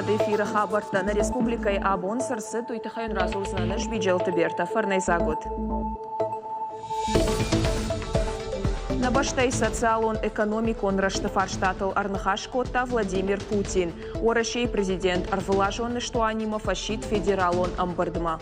Телеуынынады эфиры хабӕрттӕ нӕ республикӕйы абон цы рцыд, уый тыххӕй уын радзурдзынӕн ӕз Биджелты Бертӕ. Фӕрнӕйдзаг ут! Нӕ бӕстӕйы социалон-экономикон рӕзты фарстатыл ӕрныхас кодта Владимир Путин. Уӕрӕсейы президент ӕрвылазон ныстуанимӕ фӕсидт федералон ӕмбырдмӕ.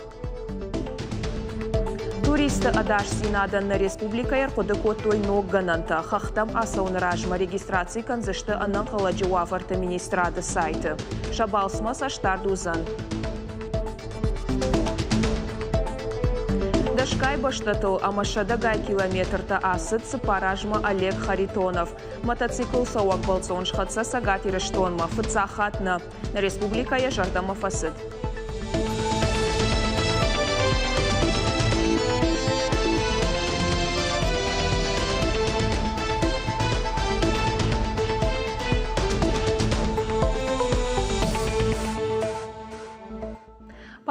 Туристты ӕдасдзинадӕн нӕ республикӕйы ӕрхъуыды кодтой ног гӕнӕнтӕ. Хӕхтӕм ацӕуыны размӕ регистраци кӕндзысты ӕнӕнхъӕлӕджы уавӕрты министрады сайты. Сӕ балцмӕ цӕстдард уыдзӕн. Дӕсгай бӕстӕтыл ӕмӕ сӕдӕгай километртӕ ацыд цыппар азмӕ Олег Харитонов. Мотоциклыл цӕуӕг бӕлццон схӕццӕ Цӕгат Ирыстонмӕ фыццаг хатт нӕ. Нӕ республикӕ йӕ зӕрдӕмӕ фӕцыд.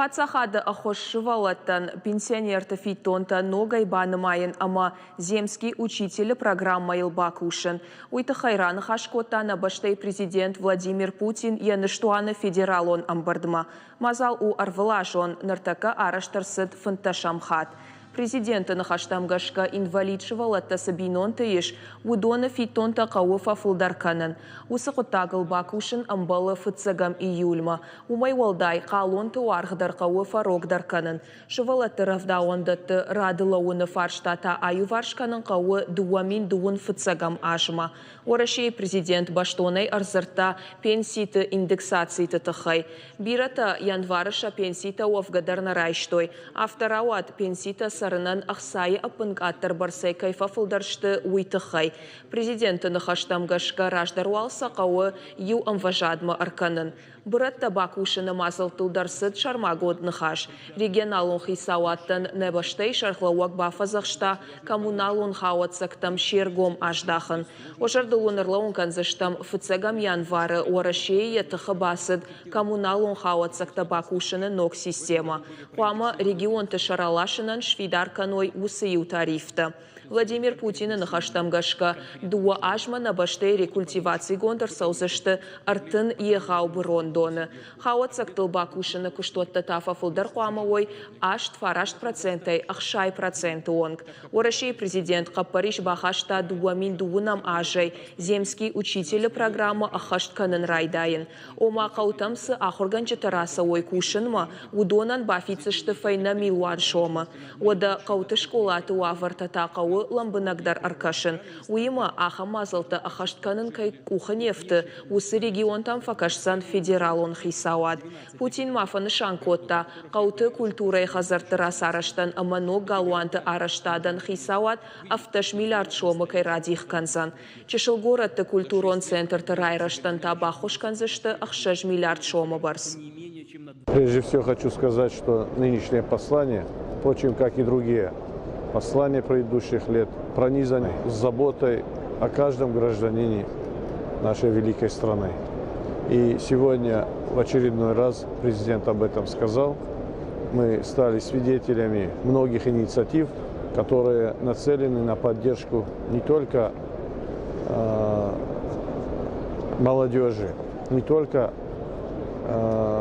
Паддзахады ӕххуыс сывӕллӕттӕн, пенсионерты фиддонтӕ ногӕй банымайын ӕмӕ Земский учитель-ы программӕйыл бакусын. Уый тыххӕй раныхас кодта нӕ бӕстӕйы президент Владимир Путин йӕ ныстуаны федералон ӕмбырдмӕ. Мадзал у ӕрвылазон, ныртӕккӕ арӕзт ӕрцыд фынддӕсӕм хатт. Президенты ныхӕстӕм гӕсгӕ, инвалид сывӕллӕттӕ цы бинонты ис, уыдоны фиддонтӕ хъӕуы фӕфылдӕр кӕнын. Уыцы хъуыддагыл бакусын ӕмбӕлы фыццӕгӕм июльмӕ. Уымӕй уӕлдай, хъалонты уаргъ дӕр хъӕуы фӕрогдӕр кӕнын. Сывӕллӕтты рӕвдауӕндӕтты рады лӕууыны фарста та аиуварс кӕнын хъӕуы 2000 фыццӕгӕм азмӕ. Уӕрӕсейы президент бӕстонӕй ӕрдзырдта пенситы индексациты тыххӕй. Бирӕтӕ январы сӕ пенситӕ уӕвгӕ дӕр нӕ райстой. Афтӕ рауад, пенситӕ цӕрынӕн ӕхцайы ӕппынкъаддӕр бӕрцӕй кӕй фӕфылдӕр сты, уый тыххӕй. Президенты ныхӕстӕм гӕсгӕ, раздӕр уал сӕ хъӕуы иу ӕмвӕзадмӕ ӕркӕнын. Бырӕттӕ бакусыны мадзӕлттыл дӕр цыд сӕрмагонд ныхас. Регионалон хицауадтӕн нӕ бӕстӕйы сӕргълӕууӕг бафӕдзӕхста коммуналон хауӕццӕгтӕм се ргом аздахын. Уӕ зӕрдыл уын ӕрлӕууын кӕндзыстӕм, фыццӕгӕм январы Уӕрӕсейы йӕ тыхы бацыд коммуналон хауӕццӕгтӕ бакусыны ног системӕ. Хъуамӕ регионты сӕ раласынӕн сфидар кӕной уыцы иу тарифтӕ. Владимир Путины ныхӕстӕм гӕсгӕ, дыууӕ азмӕ нӕ бӕстӕйы рекультивацигонд ӕрцӕудзысты 30 егъау бырондоны. Хауӕццӕгтыл бакусыны куыстуӕттӕ та фӕфылдӕр хъуамӕ уой 8-9 процентӕй 60 проценты онг. Уӕрӕсейы президент хъӕппӕрис бахаста 2002 азӕй Земский учитель-ы программӕ ӕххӕст кӕнын райдайын. Ома хъӕутӕм цы ахуыргӕнджытӕ рацӕуой кусынмӕ, уыдонӕн бафиддзысты фӕйнӕ милуан сомы. Уӕдӕ хъӕуты скъолаты уавӕртӕ та хъӕуы лӕмбынӕгдӕр ӕркӕсын. Уыимӕ ахӕм мадзӕлттӕ ӕххӕст кӕнын кӕй къухы не фты, уыцы регионтӕм фӕкӕсдзӕн федералон хицауад. Путин ма фӕнысан кодта, хъӕуты культурӕйы хӕдзӕртты рацарӕзтӕн ӕмӕ ног галуанты арӕзтадӕн хицауад 17 миллиард сомы кӕй радих кӕндзӕн. Чысыл горӕтты культурон центрты райрӕзтӕн та баххуыс кӕндзысты 6 миллиард сомы бӕрц. Прежде всего хочу сказать, что нынешнее послание, впрочем, как и другие послания предыдущих лет, пронизаны заботой о каждом гражданине нашей великой страны. И сегодня в очередной раз президент об этом сказал. Мы стали свидетелями многих инициатив, которые нацелены на поддержку не только молодежи, не только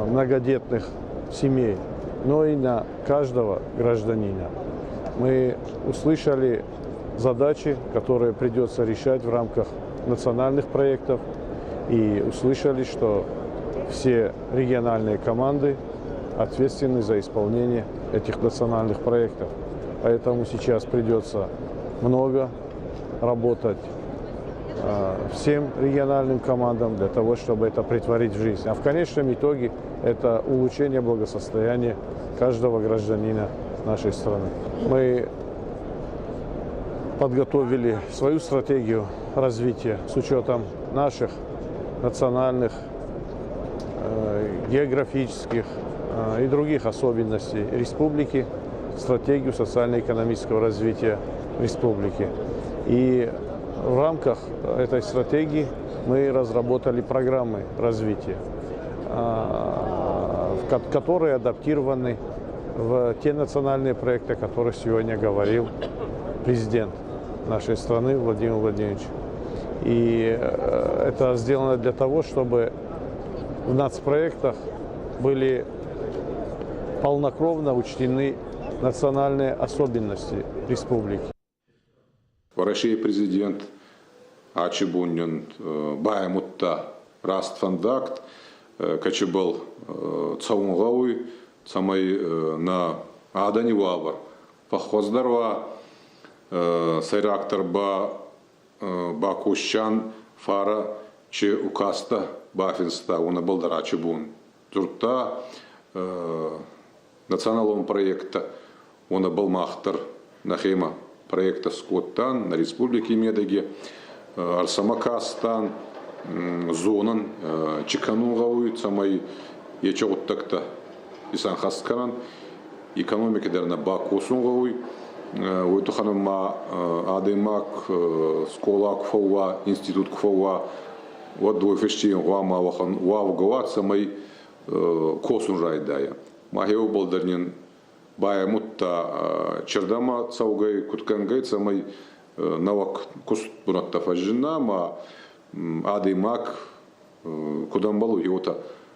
многодетных семей, но и на каждого гражданина. Мы услышали задачи, которые придется решать в рамках национальных проектов, и услышали, что все региональные команды ответственны за исполнение этих национальных проектов. Поэтому сейчас придется много работать всем региональным командам для того, чтобы это претворить в жизнь. А в конечном итоге это улучшение благосостояния каждого гражданина нашей страны. Мы подготовили свою стратегию развития с учетом наших национальных, географических и других особенностей республики, стратегию социально-экономического развития республики. И в рамках этой стратегии мы разработали программы развития, которые адаптированы в те национальные проекты, о которых сегодня говорил президент нашей страны Владимир Владимирович. И это сделано для того, чтобы в нацпроектах были полнокровно учтены национальные особенности республики. Уӕрӕсейы президент ачы бон нын байамудта раст фӕндагт, кӕцыбӕл цӕун гъӕуй, цӕмӕй нӕ адӕни уавӕр фӕххуӕздӕр уа, сӕйрагдӕр ба бакосчан фарӕ чи указтӕ бафинста, уонӕбӕл дӕр ачы бон дзурдта националон проекттӕ, уонӕбӕл мах дӕр нӕхемӕ проекттӕ скодтан нӕ республики медӕги, ӕрсӕмӕ кастан, зонӕн, чи кӕнун гъӕуй, цӕмӕй ечи гъуддӕгтӕ исӕнхӕст кӕнӕн. Экономикӕ дӕр нӕ бакосун гъӕуй. Уой туххӕн ма адӕймаг скъола ку фӕууа, институт ку фӕууа, уӕд уой фӕсте гъуама уӕхӕн уӕвгӕ уа, цӕмӕй косун райдайа. Ма хеубӕл дӕр нин байамудта чердӕмӕ цӕугӕй, куд кӕнгӕй, цӕмӕй нӕуӕг кустбунӕттӕ фӕззинна ма адӕймаг куд ӕмбӕлуй, уотӕ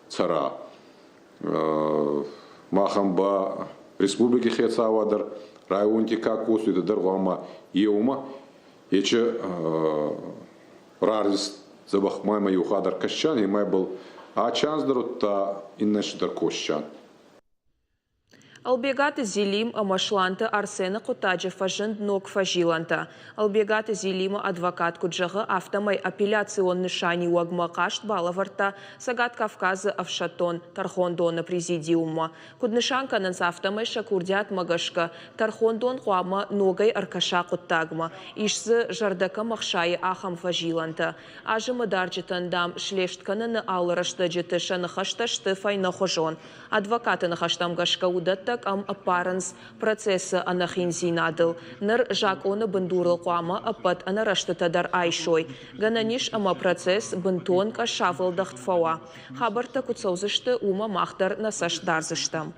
цӕра. Махӕн ба республики хецауадӕ дӕр, районти ка косуй, дӕр гъуама еумӕ ечи рарвист дзӕбӕх ма еу хадӕр кӕсчан, ема был ачанз дӕр удта иннӕ дӕр косчан. Ӕлбегаты Зелим ӕмӕ Сланты Арсены хъуыддаджы фӕзынд ног фӕзилӕнтӕ. Ӕлбегаты Зелимы адвокат куыд зӕгъы, афтӕмӕй апелляцион нысаниуӕгмӕ хъаст балӕвӕрдта Цӕгат Кавказы ӕфсӕддон тӕрхондоны президиуммӕ. Куыд нысан кӕнынц, афтӕмӕй сӕ курдиатмӕ гӕсгӕ тӕрхондон хъуамӕ ногӕй ӕркӕса хъуыддагмӕ. Ис дзы, зӕрдӕ кӕм ӕхсайы, ахӕм фӕзилӕнтӕ. Азымы дарджытӕн, дам, слест кӕныны алы рӕстӕджыты сӕ ныхӕстӕ сты фӕйнӕхуызон. Адвокаты ныхӕстӕм гӕсгӕ уыдӕттӕ къӕм ӕппарынц процессы ӕнӕхиндзинадыл. Ныр закъоны бындурыл хъуамӕ ӕппӕт ӕнӕрӕстытӕ дӕр айсой. Гӕнӕн ис, ӕмӕ процесс бынтон къӕссавӕлдӕхт фӕуа. Хабӕрттӕ куыд цӕудзысты, уымӕ мах дӕр нӕ цӕст дардзыстӕм.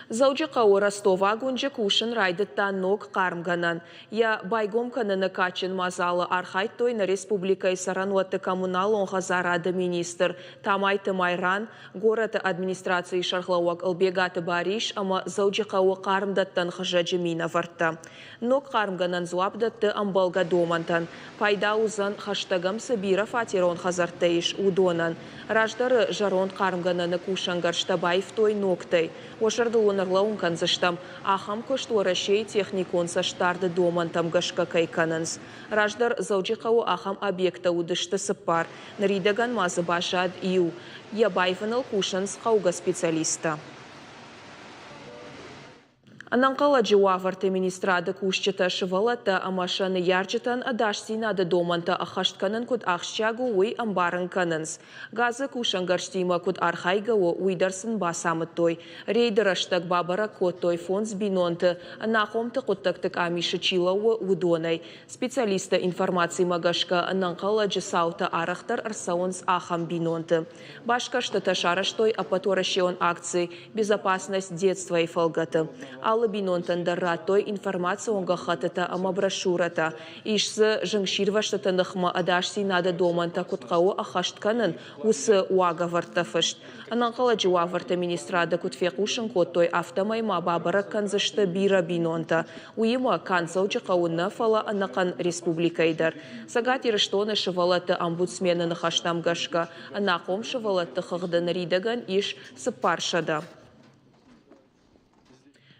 Дзӕуджыхъӕуы Ростоваг уынджы кусын райдыдта ног хъармгӕнӕн. Йӕ байгом кӕныны кадджын мадзалы архайдтой нӕ республикӕйы цӕрӕнуӕтты коммуналон хӕдзарады министр Тамайты Майран, горӕты администрацийы сӕргълӕууӕг Ӕлбегаты Барис ӕмӕ Дзӕуджыхъӕуы хъармдӕттӕн хызӕджы минӕвӕрттӕ. Ног хъармгӕнӕн дзуапп дӕтты ӕмбӕлгӕ домӕнтӕн. Пайда уыдзӕн, хӕстӕг ӕм цы бирӕфатерон хӕдзӕрттӕ ис, уыдонӕн. Раздӕры зӕронд хъармгӕнӕны кусӕнгӕрзтӕ баивтой ногтӕй. Уӕ зӕрдыл уын ӕрлӕууын кӕндзыстӕм, ахӕм куыст Уӕрӕсейы техникон цӕстдарды домӕнтӕм гӕсгӕ кӕй кӕнынц. Раздӕр Дзӕуджыхъӕуы ахӕм объекттӕ уыдысты цыппар. Ныридӕгӕн ма дзы баззад иу. Йӕ баивыныл кусынц хъӕугӕ специалисттӕ. Ӕнӕнхъӕлӕджы уавӕрты министрады кусджытӕ сывӕллӕттӕ ӕмӕ сӕ ныййарджытӕн ӕдасдзинады домӕнтӕ ӕххӕст кӕнын куыд ахсджиаг у, уый ӕмбарын кӕнынц. Газы кусӕнгӕрзтимӕ куыд архайгӕ у, уый дӕр сын бацамыдтой. Рейды рӕстӕг бабӕрӕг кодтой фондз бинонты, ӕнахъомты хъуыддӕгты къамисы чи лӕууы, уыдонӕй. Специалистты информацимӕ гӕсгӕ, ӕнӕнхъӕлӕджы цаутӕ арӕхдӕр ӕрцӕуынц ахӕм бинонты. Басгӕрстытӕ сарӕзтой ӕппӕтуӕрӕсеон акци «Безопасность детства»-йы фӕлгӕты. Алы бинонтӕн дӕр радтой информацион гӕххӕттытӕ ӕмӕ брошюрӕтӕ. Ис дзы, зынгсирвӕзтыты ныхмӕ ӕдасдзинады домӕнтӕ куыд хъӕуы ӕххӕст кӕнын, уыцы уагӕвӕрдтӕ фыст. Ӕнӕнхъӕлӕджы уавӕрты министрады куыд фехъусын кодтой, афтӕмӕй ма бабӕрӕг кӕндзысты бирӕ бинонтӕ. Уыимӕ канд Дзӕуджыхъӕуы нӕ, фӕлӕ ӕнӕхъӕн республикӕйы дӕр. Цӕгат Ирыстоны сывӕллӕтты омбудсмены ныхӕстӕм гӕсгӕ, ӕнахъом сывӕллӕтты хыгъды ныридӕгӕн ис 400.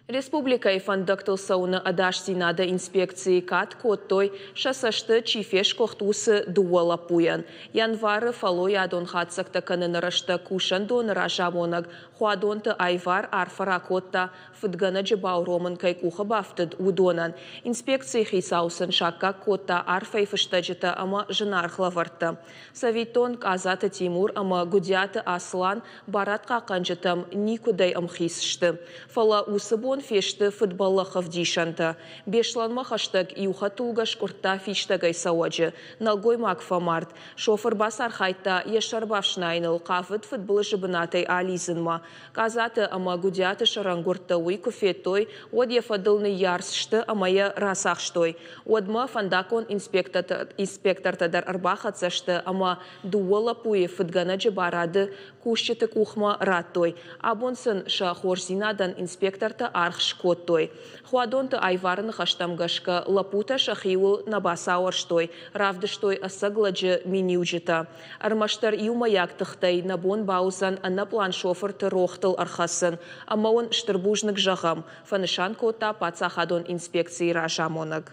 Республикӕйы фӕндӕгтыл цӕуыны ӕдасдзинады инспекцийы кад кодтой, сӕ цӕсты чи фесгуыхт, уыцы дыууӕ лӕппуйӕн. Январы фӕллойадон хатдзӕгтӕ кӕныны рӕстӕг кусӕндоны разамонӕг Хуадонты Айвар арфӕ ракодта, фыдгӕнӕджы бауромын кӕй къухы бафтыд, уыдонӕн. Инспекцийы хицау сын саккаг кодта арфӕйы фыстӕджытӕ ӕмӕ зынаргъ лӕвӕрттӕ. Цӕвиттон, Къадзаты Тимур ӕмӕ Гуыдиаты Аслан барадхъахъхъӕнджытӕм никуыдӕй ӕмхиц сты. Фӕлӕ уыцы бон Абон фесты фыдбӕллӕхы ӕвдисӕнтӕ. Беслӕнмӕ хӕстӕг иу хӕдтулгӕ скъуырдта фистӕгӕй цӕуӕджы. Нӕлгоймаг фӕмард. Шофыр бацархайдта йӕ сӕр бафснайыныл, хъавыд фыдбылызы бынатӕй алидзынмӕ. Къадзаты ӕмӕ Гуыдиаты сӕрӕнгуырдтӕ уый куы федтой, уӕд йӕ фӕдыл ныййарц сты ӕмӕ йӕ рацахстой. Уӕдмӕ фӕндаггон инспектортӕ дӕр ӕрбахӕццӕ сты ӕмӕ дыууӕ лӕппуйы фыдгӕнӕджы барады кусджыты къухмӕ радтой. Абон сын сӕ хорздзинадӕн инспектортӕ аргъ скодтой. Хуадонты Айвары ныхӕстӕм гӕсгӕ, лӕппутӕ сӕхиуыл нӕ бацауӕрстой, равдыстой ӕцӕг лӕджы миниуджытӕ. Ӕрмӕстдӕр иумӕйаг тыхтӕй нӕ бон бауыдзӕн ӕнӕпълан шофырты рохтыл ӕрхӕцын ӕмӕ уын стыр бузныг зӕгъӕм, фӕнысан кодта паддзахадон инспекцийы разамонӕг.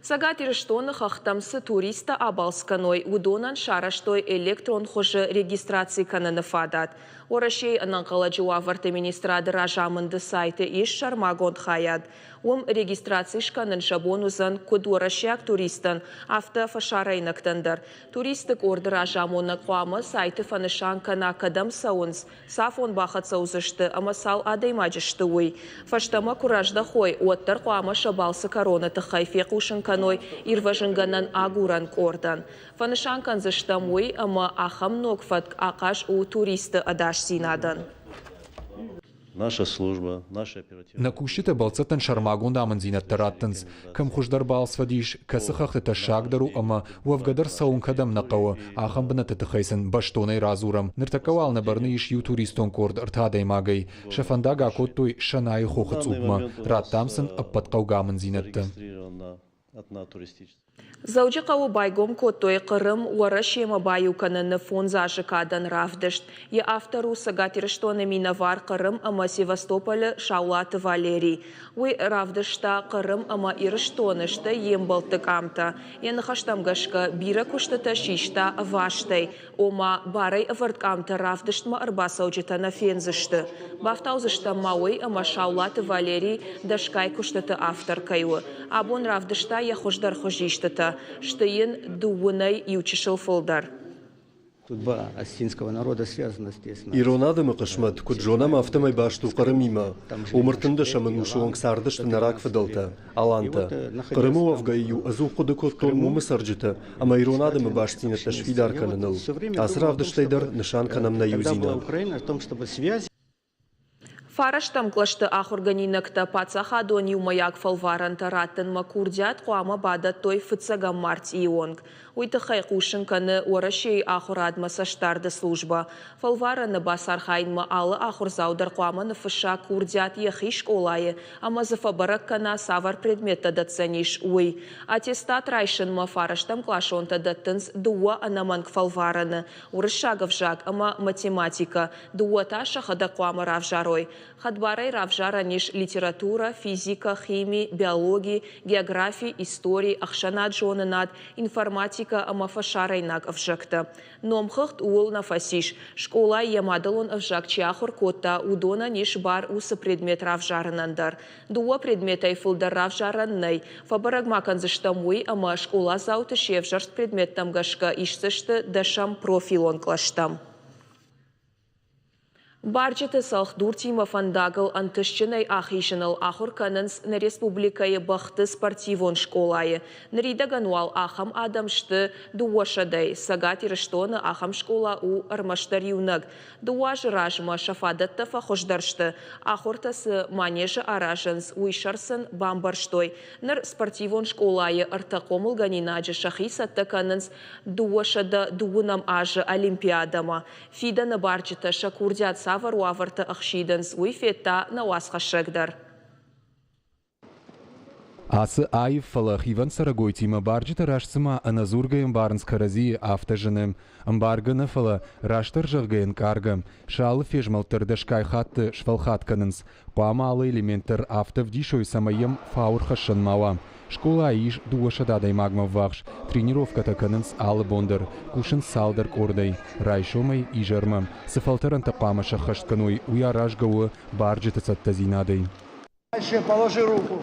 Цӕгат Ирыстоны хӕхтӕм цы туристтӕ абалц кӕной, уыдонӕн сарӕзтой электрон хуызы регистраци кӕныны фадат. Уӕрӕсейы ӕнӕнхъӕлӕджы уавӕрты министрады разамынды сайты ис сӕрмагонд хайад. Уым регистраци скӕнын сӕ бон уыдзӕн куыд уӕрӕсейаг туристтӕн, афтӕ фӕсарӕйнӕгтӕн дӕр. Туристты къорды разамонӕг хъуамӕ сайты фӕнысан кӕна, кӕдӕм цӕуынц, цафон бахӕццӕ уыдзысты ӕмӕ цал адӕймаджы сты, уый. Фӕстӕмӕ куы раздӕхой, уӕддӕр хъуамӕ сӕ балцы кӕроны тыххӕй фехъусын кӕной ирвӕзынгӕнӕн-агурӕн къордӕн. Фӕнысан кӕндзыстӕм уый, ӕмӕ ахӕм ног фӕтк ахъаз у туристты ӕдасдзинадӕн. Наша служба, наша оперативная. Нӕ кусджытӕ бӕлццӕттӕн сӕрмагонд амынддзинӕдтӕ раттынц, кӕм хуыздӕр балцвӕдис, кӕцы хӕхты тӕссагдӕр у ӕмӕ уӕвгӕ дӕр цӕуын кӕдӕм нӕ хъӕуы, ахӕм бынӕтты тыххӕй сын бӕстонӕй радзурӕм. Ныртӕккӕ уал нӕ бӕрны ис иу туристон къорд ӕртӕ адӕймагӕй. Сӕ фӕндаг акодтой Сӕнайы хохы цъупмӕ, радтам сын ӕппӕт хъӕугӕ амынддзинӕдтӕ. Дзӕуджыхъӕуы байгом кодтой Хъырым Уӕрӕсемӕ баиу кӕныны фондз азы кадӕн равдыст. Йӕ автор у Цӕгат Ирыстоны минӕвар Хъырым ӕмӕ Севастополы Саулаты Валерий. Уый равдыста Хъырым ӕмӕ Ирыстоны, стӕй йе мбӕлтты къамтӕ. Йӕ ныхӕстӕм гӕсгӕ, бирӕ куыстытӕ систа ӕвастӕй, ома барӕй ӕвӕрд къамтӕ равдыстмӕ ӕрбацӕуджытӕ нӕ фендзысты. Бафтаудзыстӕм ма уый, ӕмӕ Саулаты Валерий дӕсгай куыстыты автор кӕй у. Абон равдыста йӕ хуыздӕр хуызистытӕ, сты йын дыууынӕй иу чысыл фылдӕр. Судьба осетинского народа связана здесь. Ирон адӕмы хъысмӕт, куыд зонӕм, афтӕмӕй баст у Хъырымимӕ. Уым ӕртындӕсӕм ӕнусы онг цардысты нӕ рагфыдӕлтӕ, алантӕ. Хъырымы уӕвгӕйӕ-иу ӕдзух хъуыды кодтон уымы цӕрджытӕ ӕмӕ ирон адӕмы бастдзинӕдтӕ сфидар кӕныныл. Ацы равдыстӕй дӕр нысан кӕнӕм нӕ иудзинад. Фарӕстӕм кълӕсты ахуыргӕнинӕгтӕ паддзахадон иумӕйаг фӕлварӕнтӕ раттынмӕ курдиат хъуамӕ бадӕттой фыццӕгӕм мартъийы онг. Уый тыххӕй хъусын кӕны Уӕрӕсейы ахуырадмӕ цӕстдарды службӕ. Фӕлварӕны бацархайынмӕ алы ахуырдзау дӕр хъуамӕ ныффысса курдиат йӕхи скъолайы ӕмӕ дзы фӕбӕрӕг кӕна, цавӕр предметтӕ дӕтдзӕнис, уый. Аттестат райсынмӕ фарӕстӕмкъласонтӕ дӕттынц дыууӕ ӕнӕмӕнг фӕлварӕны, уырыссаг ӕвзаг ӕмӕ математикӕ. Дыууӕ та сӕхӕдӕг хъуамӕ равзарой. Хӕдбарӕй равзарӕн ис литературӕ, физикӕ, хими, биологи, географи, истори, ӕхсӕнад-зонынад, информатикӕ ӕмӕ фӕсарӕйнаг ӕвзӕгтӕ. Номхыгъд ууыл нӕ фӕцис. Скъолайы йӕ мадӕлон ӕвзаг чи ахуыр кодта, уыдонӕн ис бар уыцы предмет равзарынӕн дӕр. Дыууӕ предметӕй фылдӕр равзарӕн нӕй. Фӕбӕрӕг ма кӕндзыстӕм уый, ӕмӕ скъоладзауты се взӕрст предметтӕм гӕсгӕ исдзысты дӕсӕм профилон кълӕстӕм. Барджыты цӕлхдуртимӕ фӕндагыл ӕнтыстджынӕй ахизыныл ахуыр кӕнынц нӕ республикӕйы бӕхты спортивон скъолайы. Ныридӕгӕн уал ахӕм адӕм сты дыууӕсӕдӕй. Цӕгат Ирыстоны ахӕм скъола у ӕрмӕстдӕр иунӕг. Дыууӕ азы размӕ сӕ фадӕттӕ фӕхуыздӕр сты. Ахуыртӕ цы манежы аразынц, уый сӕр сын бамбӕрстой. Ныр спортивон скъолайы ӕртӕ хъомылгӕнинаджы сӕхи цӕттӕ кӕнынц дыууӕсӕдӕ дыууынӕм азы Олимпиадӕмӕ. Фидӕны барджытӕ сӕ курдиат цавӕр уавӕрты ӕхсидынц, уый федта нӕ уацхӕссӕг дӕр. Ацы аив, фӕлӕ хивӕнд цӕрӕгойтимӕ барджытӕ раст цыма ӕнӕдзургӕ ӕмбарынц кӕрӕдзийы, афтӕ зыны. Ӕмбаргӕ нӕ, фӕлӕ растдӕр зӕгъгӕ ӕнкъаргӕ. Сӕ алы фезмӕлд дӕр дӕсгай хатты сфӕлхатт кӕнынц. Хъуамӕ алы элемент дӕр афтӕ ӕвдисой, цӕмӕй йӕм фау ӕрхӕссӕн ма уа. Скъолайы ис дыууӕсӕдӕ адӕймагмӕ ӕввахс. Тренировкӕтӕ кӕнынц алы бон дӕр, кусынц цалдӕр къордӕй, райсомӕй изӕрмӕ. Цы фӕлтӕрӕнтӕ хъуамӕ сӕххӕст кӕной, уый аразгӕ у барджыты цӕттӕдзинадӕй. Положи руку.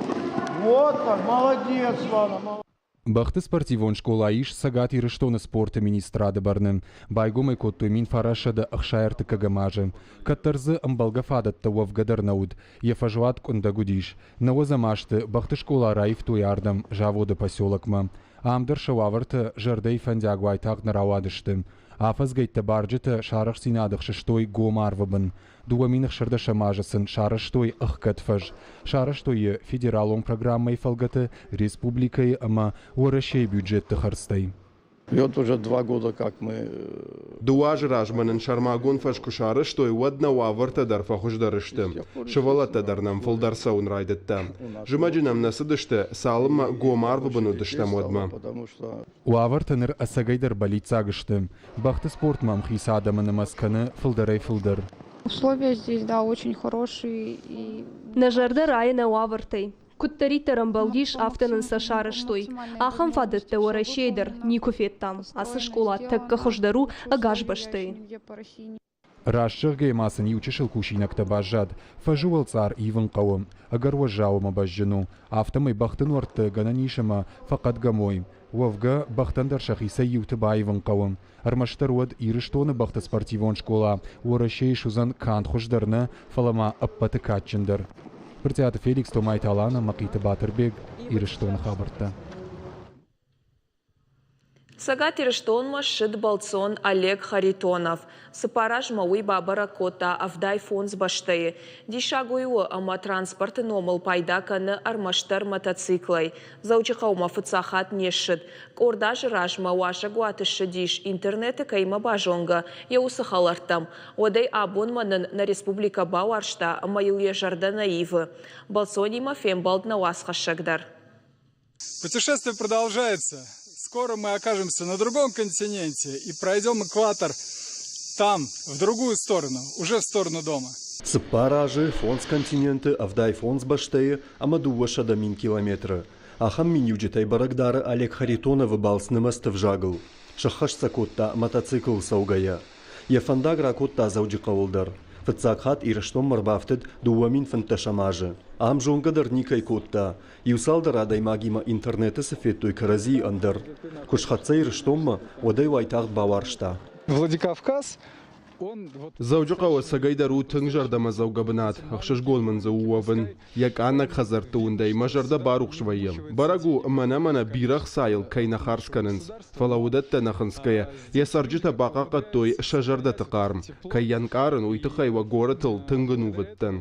Вот так, молодец, Лана. Бӕхты спортивон скъола ис Цӕгат Ирыстоны спорты министрады бӕрны. Байгом ӕй кодтой 1963 азы. Кӕддӕр дзы ӕмбӕлгӕ фадӕттӕ уӕвгӕ дӕр нӕ уыд. Йӕ фӕзуат къуындӕг уыдис. Нӕуӕдзӕм азты бӕхты скъола раивтой ардӕм, заводы поселокмӕ. Ам дӕр сӕ уавӕртӕ зӕрдӕйы фӕндиаг уайтагъд нӕ рауадысты. Афӕдзгӕйттӕ барджытӕ сӕ арӕхстдзинад ӕхсыстой гом арвы бын. 2016 азы сын сарӕзтой ӕхгӕд фӕз. Сарӕзтой йӕ федералон программӕйы фӕлгӕты республикӕйы ӕмӕ Уӕрӕсейы бюджетты хӕрдзтӕй. Вот уже 2 года, как мы. Дыууӕ азы размӕ нын сӕрмагонд фӕз куы сарӕзтой, уӕд нӕ уавӕртӕ дӕр фӕхуыздӕр сты. Сывӕллӕттӕ дӕр нӕм фылдӕр цӕуын райдыдта. Зымӕджы нӕм нӕ цыдысты, цалынмӕ гом арвы бын уыдыстӕм, уӕдмӕ. Уавӕртӕ ныр ӕцӕгӕйдӕр бӕллиццаг сты. Бӕхты спортмӕ ӕмхиц адӕмы нымӕц кӕны фылдӕрӕй-фылдӕр. Условия здесь, да, очень хорошие. И Нӕ зӕрдӕ райы нӕ уавӕртӕй. Куыддӕриддӕр ӕмбӕлдис, афтӕ нын сӕ сарӕзтой. Ахӕм фадӕттӕ Уӕрӕсейы дӕр никуы федтам. Ацы скъола тӕккӕ хуыздӕр у ӕгас бӕстӕйы. Раст зӕгъгӕйӕ ма сын иу чысыл кусинӕгтӕ баззад. Фӕзы уӕлцъар ивын хъӕуы. Ӕгӕр уӕззау ӕмӕ бӕзджын у. Афтӕмӕй бӕхты нуӕртты гӕнӕн ис ӕмӕ фӕхъӕдгӕм уой. Уӕвгӕ, бӕхтӕн дӕр сӕхицӕй иуты баивын хъӕуы. Ӕрмӕстдӕр уӕд Ирыстоны бӕхты спортивон скъола Уӕрӕсейы суыдзӕн канд хуыздӕр нӕ, фӕлӕ ма ӕппӕты кадджындӕр. Брытъиаты Феликс, Томайты Алана, Мӕхъиты Батырбег, Ирыстоны хабӕрттӕ. Цӕгат Ирыстонмӕ ссыд бӕлццон Олег Харитонов. 4 азмӕ уый бабӕрӕг кодта 75 бӕстӕйы. Диссаг уый у, ӕмӕ транспорты номыл пайда кӕны ӕрмӕстдӕр мотоциклӕй. Дзӕуджыхъӕумӕ фыццаг хатт не ссыд. Къорд азы размӕ уазӕгуаты ссыдис, интернеты кӕимӕ базонгӕ, йӕ уыцы хӕлӕрттӕм. Уӕдӕй абонмӕ нын нӕ республикӕ бауарзта ӕмӕ йыл йӕ зӕрдӕ нӕ ивы. Бӕлццонимӕ фембӕлд нӕ уацхӕссӕг дӕр. Путешествие продолжается. Скоро мы окажемся на другом континенте и пройдем экватор там, в другую сторону, уже в сторону дома. 4 азы, фондз континенты, 75 бӕстӕйы ӕмӕ 200 000 километры. Ахӕм миниуджытӕй бӕрӕг дары Олег Харитоновы балц нымӕцты взагыл. Сӕххӕст сӕ кодта мотоциклыл цӕугӕйӕ. Йӕ фӕндаг ракодта Дзӕуджыхъӕуыл дӕр. Фыццаг хатт Ирыстонмӕ ӕрбафтыд 2015 азы. Ам зонгӕ дӕр никӕй кодта. Иу цалдӕр адӕймагимӕ интернеты цы федтой кӕрӕдзийы, ӕндӕр. Куы схӕццӕ Ирыстонмӕ, уӕд ӕй уайтагъд бауарзта. Владикавказ. Дзӕуджыхъӕу ӕцӕгӕйдӕр у тынг зӕрдӕмӕдзӕугӕ бынат. Ӕхсызгон мын дзы у уӕвын. Йӕ къаннӕг хӕдзӕртты уындӕй мӕ зӕрдӕ барухс вӕййы. Бӕрӕг у, мӕнӕ-мӕнӕ бирӕ хцайыл кӕй нӕ хардз кӕнынц. Фӕлӕ уыдӕттӕ нӕ хынцгӕйӕ, йӕ цӕрджытӕ бахъахъхъӕдтой сӕ зӕрдӕты хъарм. Кӕй йӕ ӕнкъарын, уый тыххӕй уӕ горӕтыл тынг ӕнувыд дӕн.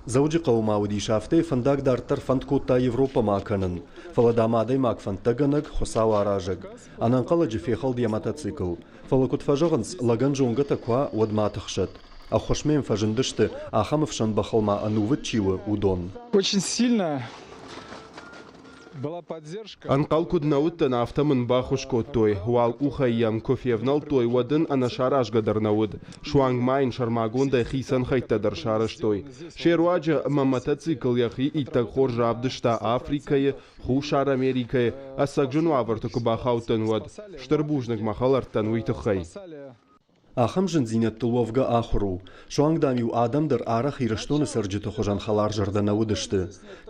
Дзӕуджыхъӕуы ма уыдис, афтӕ фӕндаг дарддӕр фӕнд кодта Европӕмӕ акӕнын. Фӕлӕ, дам, адӕймаг фӕндтӕгӕнӕг, Хуыцау аразӕг. Ӕнӕнхъӕлӕджы фехӕлд йӕ мотоцикл. Фӕлӕ куыд фӕзӕгъынц, лӕгӕн зонгӕтӕ куы уа, уӕд ма тыхсӕд. Ӕххуысмӕ йын фӕзындысты, ахӕм ӕфсӕн бӕхыл ма ӕнувыд чи у, уыдон. Очень сильно была поддержка. Ӕнхъӕл куыд нӕ уыдтӕн, афтӕ мын баххуыс кодтой. Уӕл къухӕй йӕм куы февнӕлдтой, уӕд ын ӕнӕсаразгӕ дӕр нӕ уыд. Суанг ма йын сӕрмагондӕй хицӕн хӕйттӕ дӕр сарӕзтой. Се руаджы мӕ мотоцикл йӕхи иттӕг хорз равдыста Африкӕйы, Хуссар Америкӕйы, ӕцӕг зын уавӕрты куы бахаудтӕн, уӕд. Стыр бузныг мӕ хӕлӕрттӕн уый тыххӕй. Ахӕм зындзинӕдтыл уӕвгӕ ахуыр у. Суанг, дам-иу адӕм дӕр арӕх Ирыстоны цӕрджыты хуызӕн хӕларзӕрдӕ нӕ уыдысты.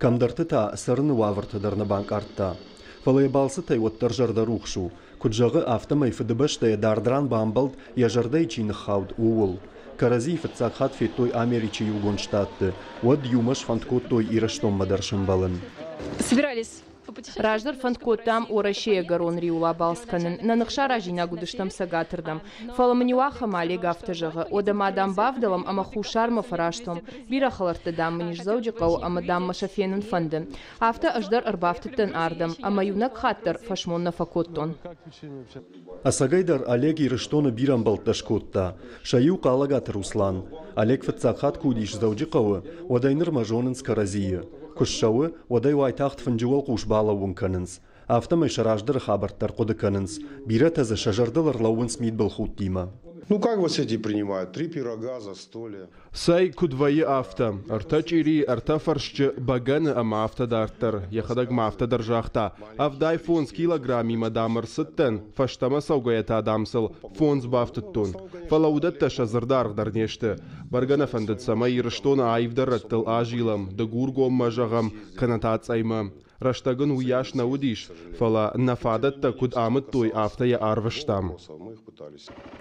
Кӕмдӕрты та цӕрыны уавӕртӕ дӕр нӕ банкъардта. Фӕлӕ йӕ балцытӕй уӕддӕр зӕрдӕрухс у. Куыд зӕгъы, афтӕмӕй фыдыбӕстӕйӕ дард ран бамбӕлд, йӕ зӕрдӕйы чи ныххауд, ууыл. Кӕрӕдзийы фыццаг хатт федтой Америчы Иугонд Штатты, уӕд иумӕ сфӕнд кодтой Ирыстонмӕ дӕр сӕмбӕлын. Собирались. Раздӕр фӕнд кодтам Уӕрӕсейы ӕгӕрон риуыл абалц кӕнын, нӕ ных саразинаг уыдыстӕм цӕгатырдӕм. Фӕлӕ мын иу ахӕм Олег афтӕ зӕгъы, уӕдӕ ма, дам, бавдӕлӕм ӕмӕ Хуссармӕ фӕраст уӕм. Бирӕ хӕлӕрттӕ, дам, мын ис Дзӕуджыхъӕуы ӕмӕ, дам, мӕ сӕ фенын фӕнды. Афтӕ ӕз дӕр ӕрбафтыдтӕн ардӕм ӕмӕ иунӕг хатт дӕр фӕсмон нӕ фӕкодтон. Ӕцӕгӕйдӕр Олег Ирыстоны бирӕ ӕмбӕлттӕ скодта. Сӕ иу Хъалӕгаты Руслан. Олег фыццаг хатт куы уыдис Дзӕуджыхъӕуы, уӕдӕй нырмӕ зонынц кӕрӕдзийы. Куы ссӕуы, уӕд ӕй уайтагъд фынджы уӕлхъус балӕууын кӕнынц. Афтӕмӕй сӕ раздӕры хабӕрттӕ ӕрхъуыды кӕнынц. Бирӕтӕ дзы сӕ зӕрдыл ӕрлӕууынц мидбылхудтимӕ. Ну как вас эти принимают? Три пирога, застолье. Цӕй, куыд вӕййы, афтӕ. Ӕртӕ чъирийы, ӕртӕ фӕрсчы, бӕгӕны ӕмӕ афтӕ дарддӕр. Йӕхӕдӕг ма афтӕ дӕр загъта: 75 килограммимӕ, дам, ӕрцыдтӕн, фӕстӕмӕ цӕугӕйӕ та, дам, сыл фондз бафтыдтон. Фӕлӕ уыдӕттӕ сӕ дзырдаргъ дӕр не сты. Бӕргӕ нӕ фӕндыд, цӕмӕй Ирыстоны аивдӕр рӕттыл азилӕм, Дыгургоммӕ, зӕгъӕм, кӕнӕ та Цъӕймӕ. Рӕстӕг ын уыйас нӕ уыдис, фӕлӕ нӕ фадӕттӕ куыд амыдтой, афтӕ йӕ арвыстам.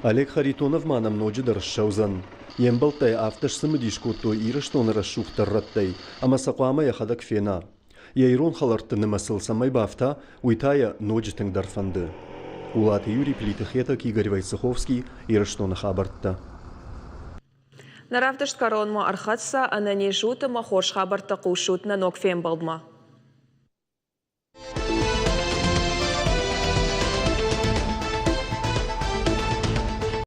Олег Харитонов ма нӕм ноджыдӕр ссӕудзӕн. Йе мбӕлттӕ йӕ афтӕ сцымыдис кодтой Ирыстоны рӕсугъддӕр рӕттӕй, ӕмӕ сӕ хъуамӕ йӕхӕдӕг фена. Йӕ ирон хӕлӕртты нымӕцыл цӕмӕй бафта, уый та йӕ ноджы тынгдӕр фӕнды. Улаты Юрий, Плиты Хетӕг, Игорь Войцеховский, Ирыстоны хабӕрттӕ. Нӕ равдыст кӕронмӕ ӕрхӕццӕ. Ӕнӕниз ут ӕмӕ хорз хабӕрттӕ хъусут нӕ ног фембӕлдмӕ.